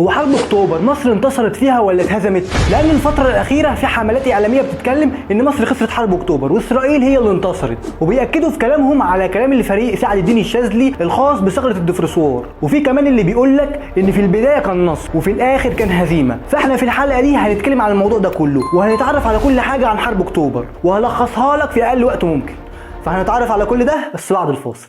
هو حرب اكتوبر مصر انتصرت فيها ولا اتهزمت؟ لان الفترة الاخيرة في حملات اعلامية بتتكلم ان مصر خسرت حرب اكتوبر واسرائيل هي اللي انتصرت، وبيأكدوا في كلامهم على كلام الفريق سعد الدين الشاذلي الخاص بثغره الدفرسوار. وفي كمان اللي بيقول لك ان في البداية كان نصر وفي الاخر كان هزيمة. فاحنا في الحلقة دي هنتكلم عن الموضوع ده كله وهنتعرف على كل حاجة عن حرب اكتوبر وهلخصها لك في اقل وقت ممكن. فهنتعرف على كل ده بس بعد الفاصل.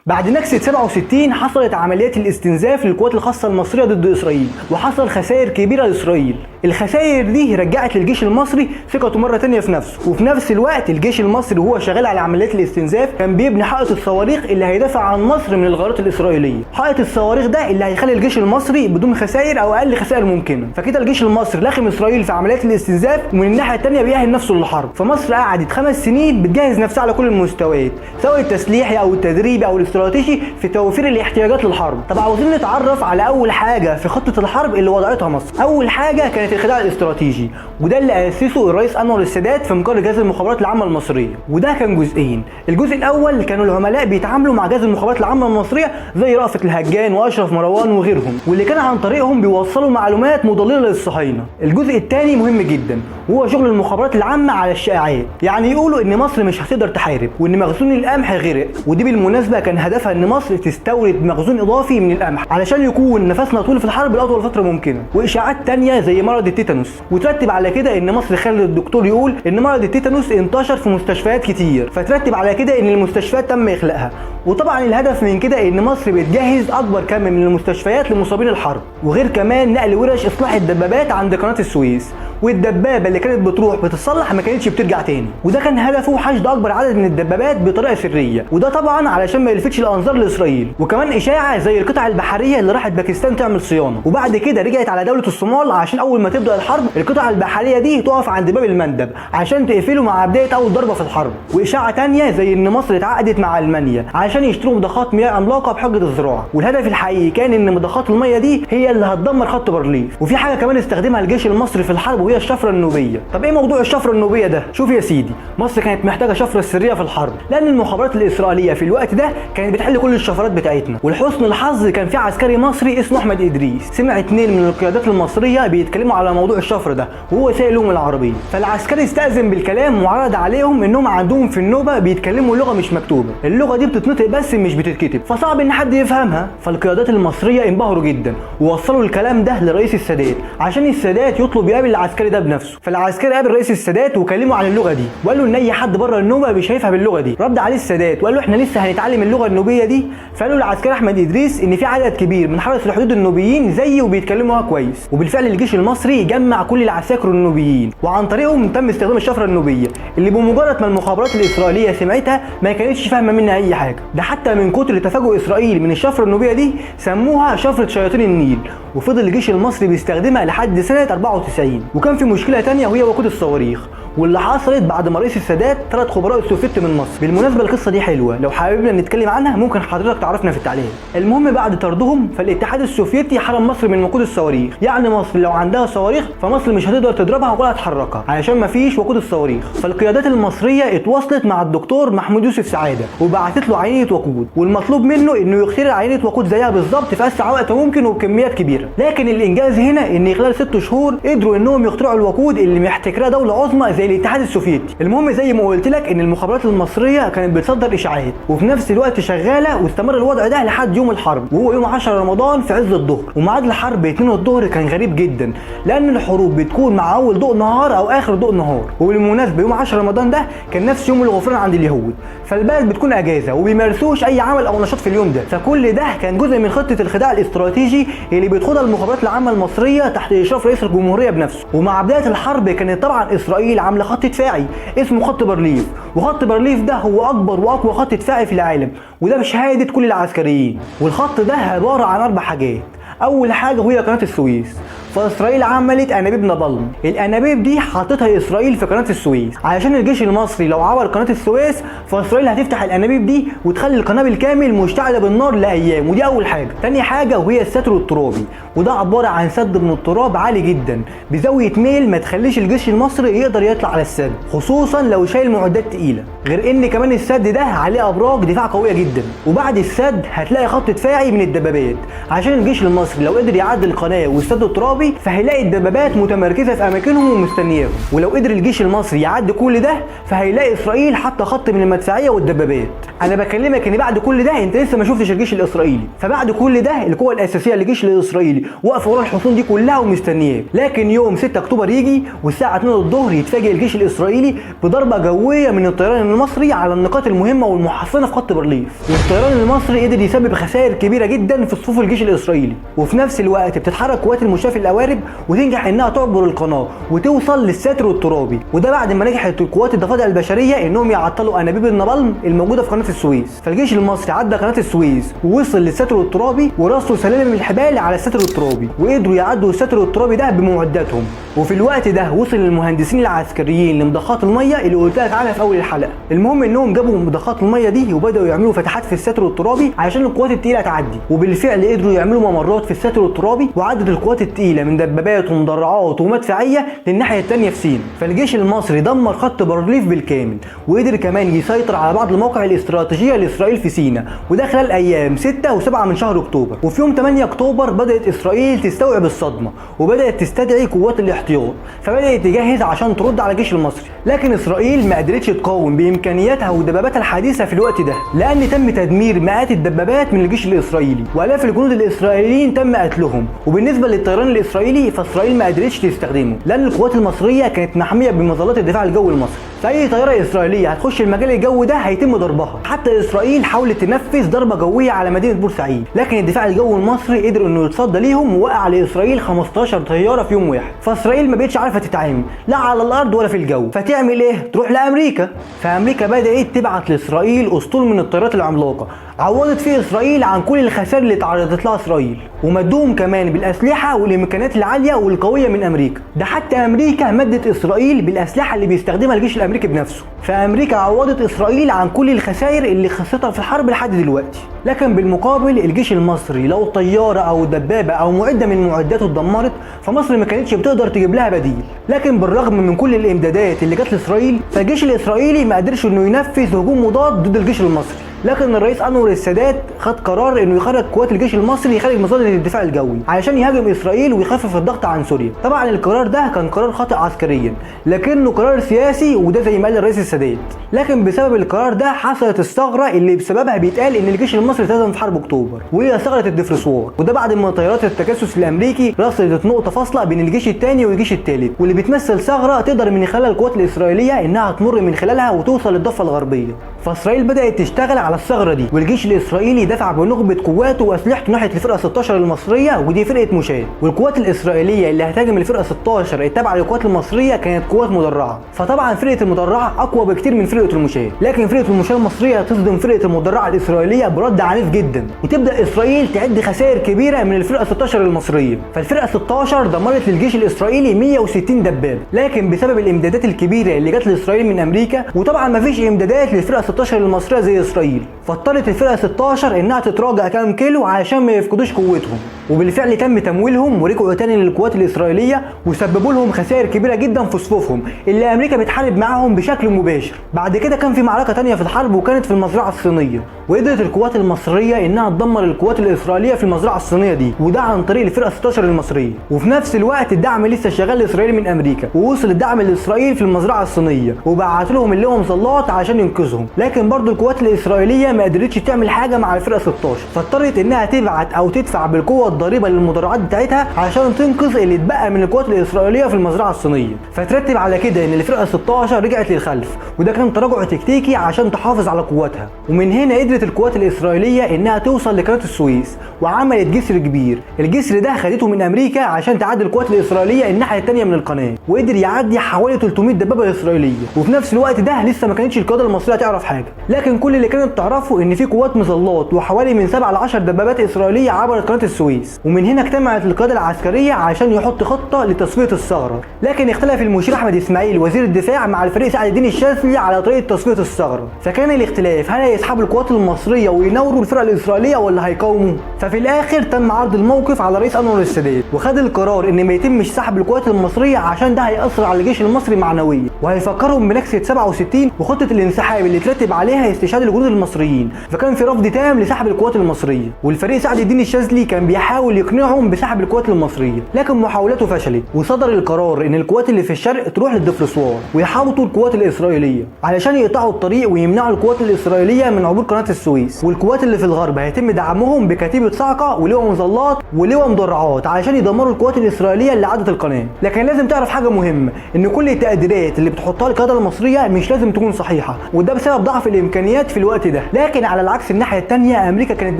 بعد نكسة 67 حصلت عمليات الاستنزاف للقوات الخاصة المصرية ضد إسرائيل، وحصل خسائر كبيرة لإسرائيل. الخسائر دي رجعت للجيش المصري ثقته مرة تانية في نفسه، وفي نفس الوقت الجيش المصري وهو شغال على عمليات الاستنزاف كان بيبني حائط الصواريخ اللي هيدافع عن مصر من الغارات الإسرائيلية. حائط الصواريخ ده اللي هيخلي الجيش المصري بدون خسائر أو أقل خسائر ممكنة. فكده الجيش المصري لخم إسرائيل في عمليات الاستنزاف، ومن الناحية التانية بيأهل نفسه للحرب. فمصر قعدت 5 سنين بتجهز نفسها على كل المستويات، سواء التسليحي أو التدريبي أو الاستراتيجي في توفير الاحتياجات للحرب. طب عاوزين نتعرف على اول حاجة في خطه الحرب اللي وضعتها مصر. اول حاجة كانت الخداع الاستراتيجي، وده اللي اسسه الرئيس انور السادات في مقر جهاز المخابرات العامة المصرية. وده كان جزئين. الجزء الاول كانوا العملاء بيتعاملوا مع جهاز المخابرات العامة المصرية زي رأفت الهجان واشرف مروان وغيرهم، واللي كان عن طريقهم بيوصلوا معلومات مضلله للصهاينه. الجزء الثاني مهم جدا، وهو شغل المخابرات العامة على الشائعات، يعني يقولوا ان مصر مش هتقدر تحارب وان مخزون القمح غرق. ودي بالمناسبة كان هدفها ان مصر تستورد مخزون اضافي من القمح علشان يكون نفسنا طول في الحرب لاطول فترة ممكنة. واشاعات تانية زي مرض التيتانوس، وترتب على كده ان مصر خلت الدكتور يقول ان مرض التيتانوس انتشر في مستشفيات كتير، فترتب على كده ان المستشفيات تم اخلاءها. وطبعا الهدف من كده ان مصر بتجهز اكبر كم من المستشفيات لمصابين الحرب، وغير كمان نقل ورش اصلاح الدبابات عند قناة السويس، والدبابه اللي كانت بتروح بتتصلح ما كانتش بترجع تاني. وده كان هدفه حشد اكبر عدد من الدبابات بطريقة سرية، وده طبعا علشان ما يلفتش الانظار لاسرائيل. وكمان اشاعة زي القطع البحرية اللي راحت باكستان تعمل صيانة وبعد كده رجعت على دولة الصومال، عشان اول ما تبدا الحرب القطع البحرية دي تقف عند باب المندب عشان تقفله مع بداية اول ضربه في الحرب. واشاعة تانية زي ان مصر اتعاقدت مع المانيا عشان يشتروا مضخات مياه عملاقة بحجة الزراعة، والهدف الحقيقي كان ان مضخات المياه دي هي اللي هتدمر خط بارليف. وفي حاجة كمان استخدمها الجيش المصري في الحرب وهي الشفرة النوبيه. طب ايه موضوع الشفرة النوبيه ده؟ شوف يا سيدي، مصر كانت محتاجه شفرة سرية في الحرب، لان المخابرات الاسرائيلية في الوقت ده كانت بتحل كل الشفرات بتاعتنا. ولحسن الحظ كان في عسكري مصري اسمه احمد ادريس سمع 2 من القيادات المصرية بيتكلموا على موضوع الشفرة ده وهو سائل لهم العربية. فالعسكري استأذن بالكلام وعرض عليهم انهم عندهم في النوبة بيتكلموا لغة مش مكتوبة، اللغة دي بتتنطق بس مش بتتكتب، فصعب ان حد يفهمها. فالقيادات المصرية انبهروا جدا ووصلوا الكلام ده لرئيس السادات عشان السادات يطلب يقابل العسكري ده بنفسه. فالعسكري قابل رئيس السادات وكلمه عن اللغة دي وقال له ان اي حد بره النوبة مش هيفهم اللغة دي. رد عليه السادات وقال له احنا لسه هنتعلم اللغة النوبيه دي. فقال له العسكري احمد ادريس ان في عدد كبير من حرس الحدود النوبيين زيي وبيتكلموها كويس. وبالفعل الجيش المصري جمع كل العساكر النوبيين، وعن طريقهم تم استخدام الشفرة النوبيه اللي بمجرد ما المخابرات الاسرائيلية سمعتها ما كانتش فاهمه منها اي حاجة. ده حتى من كتر تفاجؤ اسرائيل من الشفرة النوبيه دي سموها شفرة شياطين النيل، وفضل الجيش المصري بيستخدمها لحد سنة 94. وكان في مشكلة تانية وهي وقود الصواريخ، واللي حصلت بعد ما رئيس السادات طرد خبراء السوفيت من مصر. بالمناسبة القصة دي حلوة، لو حاببنا نتكلم عنها ممكن حضرتك تعرفنا في التعليق. المهم بعد طردهم فالاتحاد السوفيتي حرم مصر من وقود الصواريخ، يعني مصر لو عندها صواريخ فمصر مش هتقدر تضربها ولا تحركها علشان مفيش وقود الصواريخ. فالقيادات المصرية اتواصلت مع الدكتور محمود يوسف سعادة وبعتت له عينه وقود، والمطلوب منه انه يخترع عينه وقود زيها بالظبط في اسرع وقت ممكن وبكميات كبيرة. لكن الانجاز هنا ان خلال 6 شهور قدروا انهم يخترعوا الوقود اللي محتكراه دولة عظمى زي الاتحاد السوفيتي. المهم زي ما قلت لك ان المخابرات المصرية كانت بتصدر اشاعات وفي نفس الوقت شغالة، واستمر الوضع ده لحد يوم الحرب وهو يوم 10 رمضان في عز الظهر. وميعاد الحرب 2 الظهر كان غريب جدا، لان الحروب بتكون مع اول ضوء نهار او اخر ضوء نهار. وبالمناسبة يوم 10 رمضان ده كان نفس يوم الغفران عند اليهود، فالبلد بتكون اجازه وبيمارسوش اي عمل او نشاط في اليوم ده. فكل ده كان جزء من خطه الخداع الاستراتيجي اللي بتخوضها المخابرات العامة المصرية تحت اشراف رئيس الجمهورية بنفسه. ومع بداية الحرب كانت طبعا اسرائيل عامله خط دفاعي اسمه خط بارليف، وخط بارليف ده هو اكبر واقوى خط دفاعي في العالم، وده بشهادة كل العسكريين. والخط ده عبارة عن 4 حاجات. اول حاجة وهي قناة السويس. فاسرائيل عملت انابيب نابالم. الانابيب دي حاطتها اسرائيل في قناة السويس علشان الجيش المصري لو عبر قناة السويس فاسرائيل هتفتح الانابيب دي وتخلي القناة بالكامل مشتعلة بالنار لايام. ودي اول حاجة. تاني حاجة وهي الساتر الترابي، وده عبارة عن سد من التراب عالي جدا بزاوية ميل ما تخليش الجيش المصري يقدر يطلع على السد، خصوصا لو شايل معدات تقيلة. غير ان كمان السد ده عليه ابراج دفاع قوية جدا، وبعد السد هتلاقي خط دفاعي من الدبابات عشان الجيش المصري لو قدر يعدي القناة والسد الترابي فهيلاقي الدبابات متمركزه في اماكنهم ومستنياهم. ولو قدر الجيش المصري يعدي كل ده فهيلاقي اسرائيل حاطه خط من المدفعية والدبابات. انا بكلمك ان بعد كل ده انت لسه ما شفتش الجيش الاسرائيلي، فبعد كل ده القوة الاساسية للجيش الاسرائيلي واقفة ورا الحصون دي كلها ومستنياه. لكن يوم 6 اكتوبر يجي والساعة 2 الظهر يتفاجئ الجيش الاسرائيلي بضربه جوية من الطيران المصري على النقاط المهمة والمحصنه في خط بارليف، والطيران المصري قدر يسبب خسائر كبيرة جدا في صفوف الجيش الاسرائيلي. وفي نفس الوقت بتتحرك قوات المشاة في القوارب وتنجح انها تعبر القناة وتوصل للساتر الترابي، وده بعد ما نجحت قوات الضفادع البشرية انهم يعطلوا انابيب النابالم الموجودة في قناة السويس. فالجيش المصري عدى قناة السويس ووصل للساتر الترابي ورصوا سلالم الحبال على الساتر الترابي، وقدروا يعدوا الساتر الترابي ده بمعداتهم. وفي الوقت ده وصل المهندسين العسكريين لمضخات المية اللي قلت لك عنها في اول الحلقة. المهم انهم جابوا مضخات المية دي وبداوا يعملوا فتحات في الساتر الترابي عشان القوات الثقيلة تعدي، وبالفعل قدروا يعملوا ممرات في الساتر الترابي وعدت القوات الثقيلة من دبابات ومدرعات ومدفعيه للناحيه الثانية في سينا. فالجيش المصري دمر خط بارليف بالكامل، وقدر كمان يسيطر على بعض المواقع الاستراتيجية لاسرائيل في سينا، وده خلال ايام 6 و7 من شهر اكتوبر. وفي يوم 8 اكتوبر بدات اسرائيل تستوعب الصدمة وبدات تستدعي قوات الاحتياط، فبدات تجهز عشان ترد على الجيش المصري. لكن اسرائيل ما قدرتش تقاوم بامكانياتها ودباباتها الحديثة في الوقت ده، لان تم تدمير مئات الدبابات من الجيش الاسرائيلي والاف الجنود الاسرائيليين تم قتلهم. وبالنسبة للطيران الاسرائيلي فاسرائيل ما قدرتش تستخدمه لان القوات المصرية كانت محمية بمظلات الدفاع الجوي المصري، فاي طيارة اسرائيلية هتخش المجال الجوي ده هيتم ضربها. حتى اسرائيل حاولت تنفذ ضربه جوية على مدينة بورسعيد، لكن الدفاع الجوي المصري قدر انه يتصدى ليهم ووقع لاسرائيل 15 طيارة في يوم واحد. فاسرائيل ما بقتش عارفه تتعامل لا على الارض ولا في الجو، فتعمل ايه؟ تروح لامريكا. فامريكا بدات تبعت لاسرائيل اسطول من الطيارات العملاقة عوضت فيه اسرائيل عن كل الخسائر اللي تعرضت لها اسرائيل، ومدوهم كمان بالاسلحة والامكانيات العالية والقويه من امريكا. ده حتى امريكا مدت اسرائيل بالاسلحة اللي بيستخدمها الجيش الامريكي بنفسه. فامريكا عوضت اسرائيل عن كل الخسائر اللي خسرتها في الحرب لحد دلوقتي. لكن بالمقابل الجيش المصري لو طيارة او دبابة او معده من معداته اتدمرت فمصر ما كانتش بتقدر تجيب لها بديل. لكن بالرغم من كل الامدادات اللي جت لاسرائيل فالجيش الاسرائيلي ما قدرش انه ينفذ هجوم مضاد ضد الجيش المصري. لكن الرئيس انور السادات خد قرار انه يخرج قوات الجيش المصري خارج مظلة الدفاع الجوي علشان يهاجم اسرائيل ويخفف الضغط عن سوريا. طبعا القرار ده كان قرار خاطئ عسكريا لكنه قرار سياسي، وده زي ما قال الرئيس السادات. لكن بسبب القرار ده حصلت الثغرة اللي بسببها بيتقال ان الجيش المصري اتهزم في حرب اكتوبر، وهي ثغره الدفرسوار. وده بعد ما طيارات التجسس الامريكي رصدت نقطة فاصلة بين الجيش الثاني والجيش الثالث، واللي بتمثل ثغره تقدر من خلالها القوات الاسرائيلية انها تمر من خلالها وتوصل للضفه الغربية. فاسرائيل بدات تشتغل على الثغرة دي، والجيش الاسرائيلي دفع بنخبه قواته واسلحته ناحية الفرقة 16 المصرية، ودي فرقه مشاة. والقوات الاسرائيلية اللي هتهاجم الفرقة 16 التابعة للقوات المصرية كانت قوات مدرعه، فطبعا فرقه المدرعه اقوى بكتير من فرقه المشاة. لكن فرقه المشاة المصرية تصدم فرقه المدرعه الاسرائيلية برد عنيف جدا، وتبدا اسرائيل تعد خسائر كبيرة من الفرقة 16 المصرية. فالفرقه 16 دمرت للجيش الاسرائيلي 160 دبابة، لكن بسبب الامدادات الكبيرة اللي جت لاسرائيل من امريكا، وطبعا مفيش امدادات للفرقة 16 المصرية زي اسرائيل، فاضطرت الفرقة 16 انها تتراجع كام كيلو عشان ما يفقدوش قوتهم. وبالفعل تم تمويلهم ورجعوا تاني للقوات الاسرائيلية وسببوا لهم خسائر كبيرة جدا في صفوفهم اللي امريكا بتحارب معاهم بشكل مباشر. بعد كده كان في معركة تانية في الحرب وكانت في المزرعة الصينية، وقدرت القوات المصرية انها تدمر القوات الاسرائيلية في المزرعة الصينية دي، وده عن طريق الفرقة 16 المصرية. وفي نفس الوقت الدعم لسه شغال لاسرائيل من امريكا، ووصل الدعم لاسرائيل في المزرعة الصينية وبعت لهم اللواء مظلات عشان ينقذهم. لكن برضو القوات الاسرائيلية ما قدرتش تعمل حاجة مع الفرقة 16، فاضطرت انها تبعت او تدفع بالقوة الضريبة للمدرعات بتاعتها عشان تنقذ اللي اتبقى من القوات الاسرائيلية في المزرعة الصينية. فترتب على كده ان الفرقة 16 رجعت للخلف، وده كان تراجع تكتيكي عشان تحافظ على قوتها. ومن هنا قدرت قدرت القوات الاسرائيلية انها توصل لقناه السويس وعملت جسر كبير. الجسر ده خدته من امريكا عشان تعدي القوات الاسرائيلية الناحية الثانية من القناة، وقدر يعدي حوالي 300 دبابة اسرائيلية. وفي نفس الوقت ده لسه ما كانتش القيادة المصرية تعرف حاجة، لكن كل اللي كانت تعرفه ان في قوات مظلات وحوالي من 7 ل 10 دبابات اسرائيلية عبرت قناة السويس. ومن هنا اجتمعت القيادة العسكرية عشان يحط خطه لتصفيه الثغرة. لكن اختلف المشير احمد اسماعيل وزير الدفاع مع الفريق سعد الدين الشاذلي على طريقه تصفية الثغرة، فكان الاختلاف هل هيسحبوا القوات المصرية ويناوروا الفرق الاسرائيلية ولا هيقاوموا. ففي الاخر تم عرض الموقف على رئيس انور السادات، وخد القرار ان ما يتمش سحب القوات المصرية عشان ده هيأثر على الجيش المصري معنويا، وهيفكرهم بنكسه 67 وخطه الانسحاب اللي ترتب عليها استشهاد الجنود المصريين. فكان في رفض تام لسحب القوات المصرية، والفريق سعد الدين الشاذلي كان بيحاول يقنعهم بسحب القوات المصرية، لكن محاولاته فشلت. وصدر القرار ان القوات اللي في الشرق تروح للدفرسوار ويحاوطوا القوات الاسرائيلية علشان يقطعوا الطريق ويمنعوا القوات الاسرائيلية من عبور قناة السويس، والقوات اللي في الغرب هيتم دعمهم بكتيبه صاعقة ولواء مظلات ولواء مدرعات علشان يدمروا القوات الاسرائيلية اللي عدت القناة. لكن لازم تعرف حاجة مهمة، ان كل التقديرات اللي بتحطها القيادة المصرية مش لازم تكون صحيحه، وده بسبب ضعف الامكانيات في الوقت ده. لكن على العكس الناحية الثانية امريكا كانت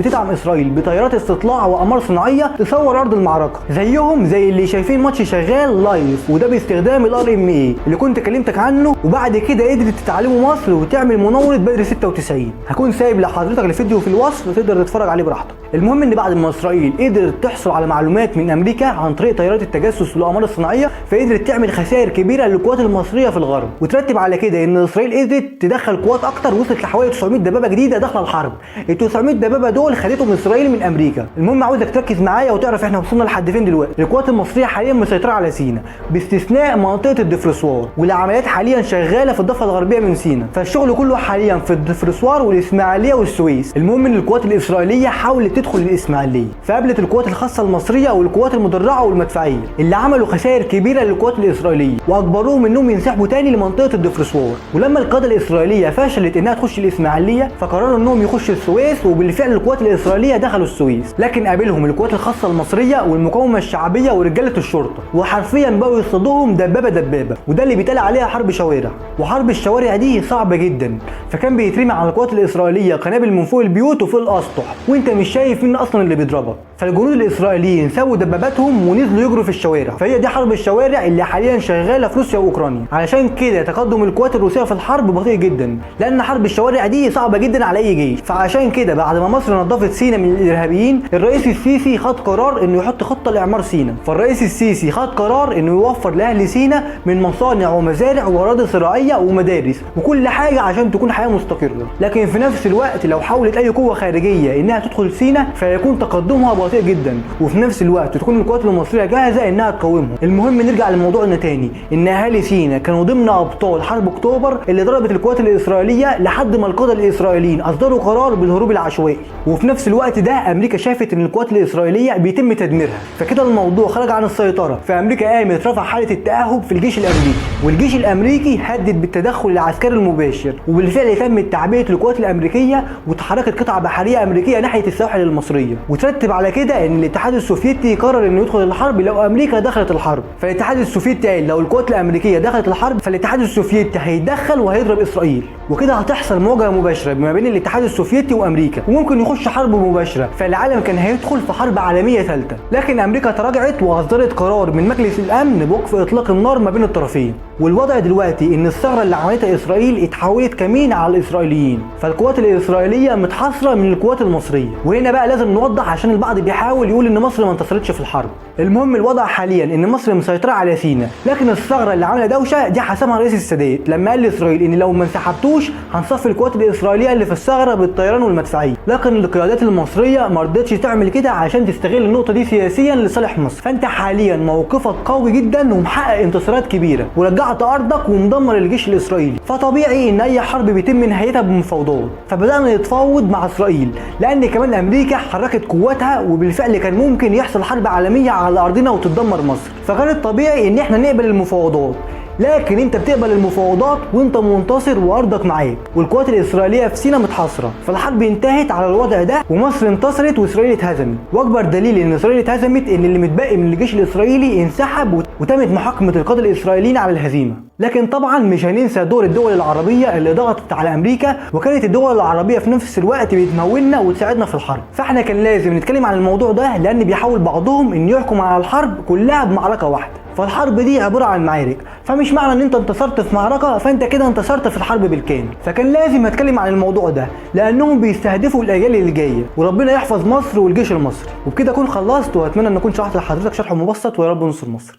بتدعم اسرائيل بطيارات استطلاع واقمار صناعية تصور ارض المعركة، زيهم زي اللي شايفين ماتش شغال live، وده باستخدام ال RMA اللي كنت كلمتك عنه. وبعد كده قدرت تتعلمه مصر وتعمل مناوره بدر 96. هكون سايب لحضرتك الفيديو في الوصف تقدر تتفرج عليه براحتك. المهم ان بعد ما اسرائيل قدرت تحصل على معلومات من امريكا عن طريق طيارات التجسس والاقمار الصناعية، فقدرت تعمل خسائر كبيرة للقوات المصرية في الغرب. وترتب على كده ان اسرائيل قدرت تدخل قوات اكتر، وصلت لحوالي 900 دبابة جديدة داخله الحرب. ال 900 دبابة دول خدتهم اسرائيل من امريكا. المهم عاوزك تركز معايا وتعرف احنا وصلنا لحد فين دلوقتي. القوات المصرية حاليا مسيطرة على سينا باستثناء منطقة الدفرسوار، والعمليات حاليا شغالة في الضفة الغربية من سينا، فالشغل كله حاليا في الدفرسوار والاسماعيليه والسويس. المهم ان القوات الاسرائيلية حاولت تدخل الاسماعيلية، فقابلت القوات الخاصة المصرية والقوات المدرعه والمدفعيه اللي عملوا خسائر كبيرة للقوات الاسرائيلية واجبروهم انهم ينسحبوا تاني لمنطقه الدفرسوار. ولما القيادة الاسرائيلية فشلت انها تخش الاسماعيلية، فقرروا انهم يخشوا السويس، وبالفعل القوات الاسرائيلية دخلوا السويس، لكن قابلهم القوات الخاصة المصرية والمقاومة الشعبية ورجاله الشرطة، وحرفيا بقوا يصطادوهم دبابة دبابة، وده اللي بيتقال عليها حرب شوارع. وحرب الشوارع دي صعبة جدا، فكان بيترمي على القوات الاسرائيلية قنابل من فوق البيوت وفوق الاسطح وانت مش شايف مين اصلا اللي بيضربك. فالجنود الاسرائيليين سابوا دباباتهم ونزلوا يجروا في الشوارع. فهي دي حرب الشوارع اللي حاليا شغالة في روسيا واوكرانيا. علشان كده تقدم القوات الروسية في الحرب بطيء جدا، لان حرب الشوارع دي صعبة جدا على اي جيش. فعشان كده بعد ما مصر نظفت سينا من الارهابيين، الرئيس السيسي خد قرار انه يحط خطه لاعمار سينا. فالرئيس السيسي خد قرار انه يوفر لاهل سينا من مصانع ومزارع واراضي زراعية ومدارس وكل حاجة عشان تكون حياة مستقره. لكن في نفس الوقت لو حاولت اي قوة خارجية انها تدخل سينا فيكون تقدمها بطيء جدا، وفي نفس الوقت تكون القوات المصرية جاهزة انها تقاومهم. المهم نرجع لموضوعنا تاني، ان اهالي سينا كانوا ضمن ابطال حرب اكتوبر اللي ضربت القوات الاسرائيلية لحد ما القادة الاسرائيليين اصدروا قرار بالهروب العشوائي. وفي نفس الوقت ده امريكا شافت ان القوات الاسرائيلية بيتم تدميرها، فكده الموضوع خرج عن السيطرة. فامريكا قامت رفع حاله التاهب في الجيش الامريكي، والجيش الامريكي هدد بالتدخل العسكري المباشر، وبالفعل تمت تعبئة القوات الامريكية وتحركت قطع بحرية امريكية ناحية السواحل المصرية. وترتب على كده ان الاتحاد السوفيتي قرر انه يدخل الحرب لو امريكا دخلت الحرب. فالاتحاد السوفيتي قال لو القوات الامريكية دخلت الحرب فالاتحاد السوفيتي هيتدخل وهيضرب اسرائيل، وكده هتحصل مواجهة مباشرة ما بين الاتحاد السوفيتي وامريكا، وممكن يخش حرب مباشرة، فالعالم كان هيدخل في حرب عالمية ثالثة. لكن امريكا تراجعت واصدرت قرار من مجلس الامن بوقف اطلاق النار ما بين الطرفين. والوضع دلوقتي ان الثغرة اللي عملتها اسرائيل اتحولت كمين على الاسرائيليين، فالقوات الاسرائيلية متحاصره من القوات المصرية. وهنا بقى لازم نوضح عشان البعض بيحاول يقول ان مصر ما انتصرتش في الحرب. المهم الوضع حاليا ان مصر مسيطرة على سينا، لكن الثغرة اللي عامله دوشه دي حسمها رئيس السادات لما قال لاسرائيل ان لو ما انسحبتوش هنصفي القوات الاسرائيلية اللي في الثغرة بالطيران والمدفعيه. لكن القيادات المصرية ما رضتش تعمل كده عشان تستغل النقطة دي سياسيا لصالح مصر. فانت حاليا موقفك قوي جدا ومحقق انتصارات كبيرة ورجعت ارضك ومدمر الجيش الاسرائيلي، فطبيعي ان اي حرب بيتم نهايتها بمفاوضات. فبدانا نتفاوض مع اسرائيل، لان كمان امريكا حركت قواتها وبالفعل كان ممكن يحصل حرب عالمية على ارضنا وتتدمر مصر، فكان الطبيعي ان احنا نقبل المفاوضات. لكن انت بتقبل المفاوضات وانت منتصر وارضك معاك، والقوات الاسرائيلية في سيناء متحاصره. فالحرب انتهت على الوضع ده، ومصر انتصرت واسرائيل اتهزمت. واكبر دليل ان اسرائيل اتهزمت ان اللي متبقي من الجيش الاسرائيلي انسحب، وتمت محاكمة القادة الاسرائيليين على الهزيمة. لكن طبعا مش هننسى دور الدول العربية اللي ضغطت على امريكا، وكانت الدول العربية في نفس الوقت بتمولنا وتساعدنا في الحرب. فاحنا كان لازم نتكلم عن الموضوع ده، لان بيحاول بعضهم ان يحكم على الحرب كلها بمعركه واحدة. فالحرب دي عبارة عن معارك، فمش معنى ان انت انتصرت في معركة فانت كده انتصرت في الحرب بالكامل. فكان لازم اتكلم عن الموضوع ده لانهم بيستهدفوا الاجيال اللي جاية، وربنا يحفظ مصر والجيش المصري. وبكده اكون خلصت، واتمنى ان اكون شرحت لحضرتك شرح مبسط، ويا رب ننصر مصر.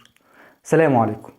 سلام عليكم.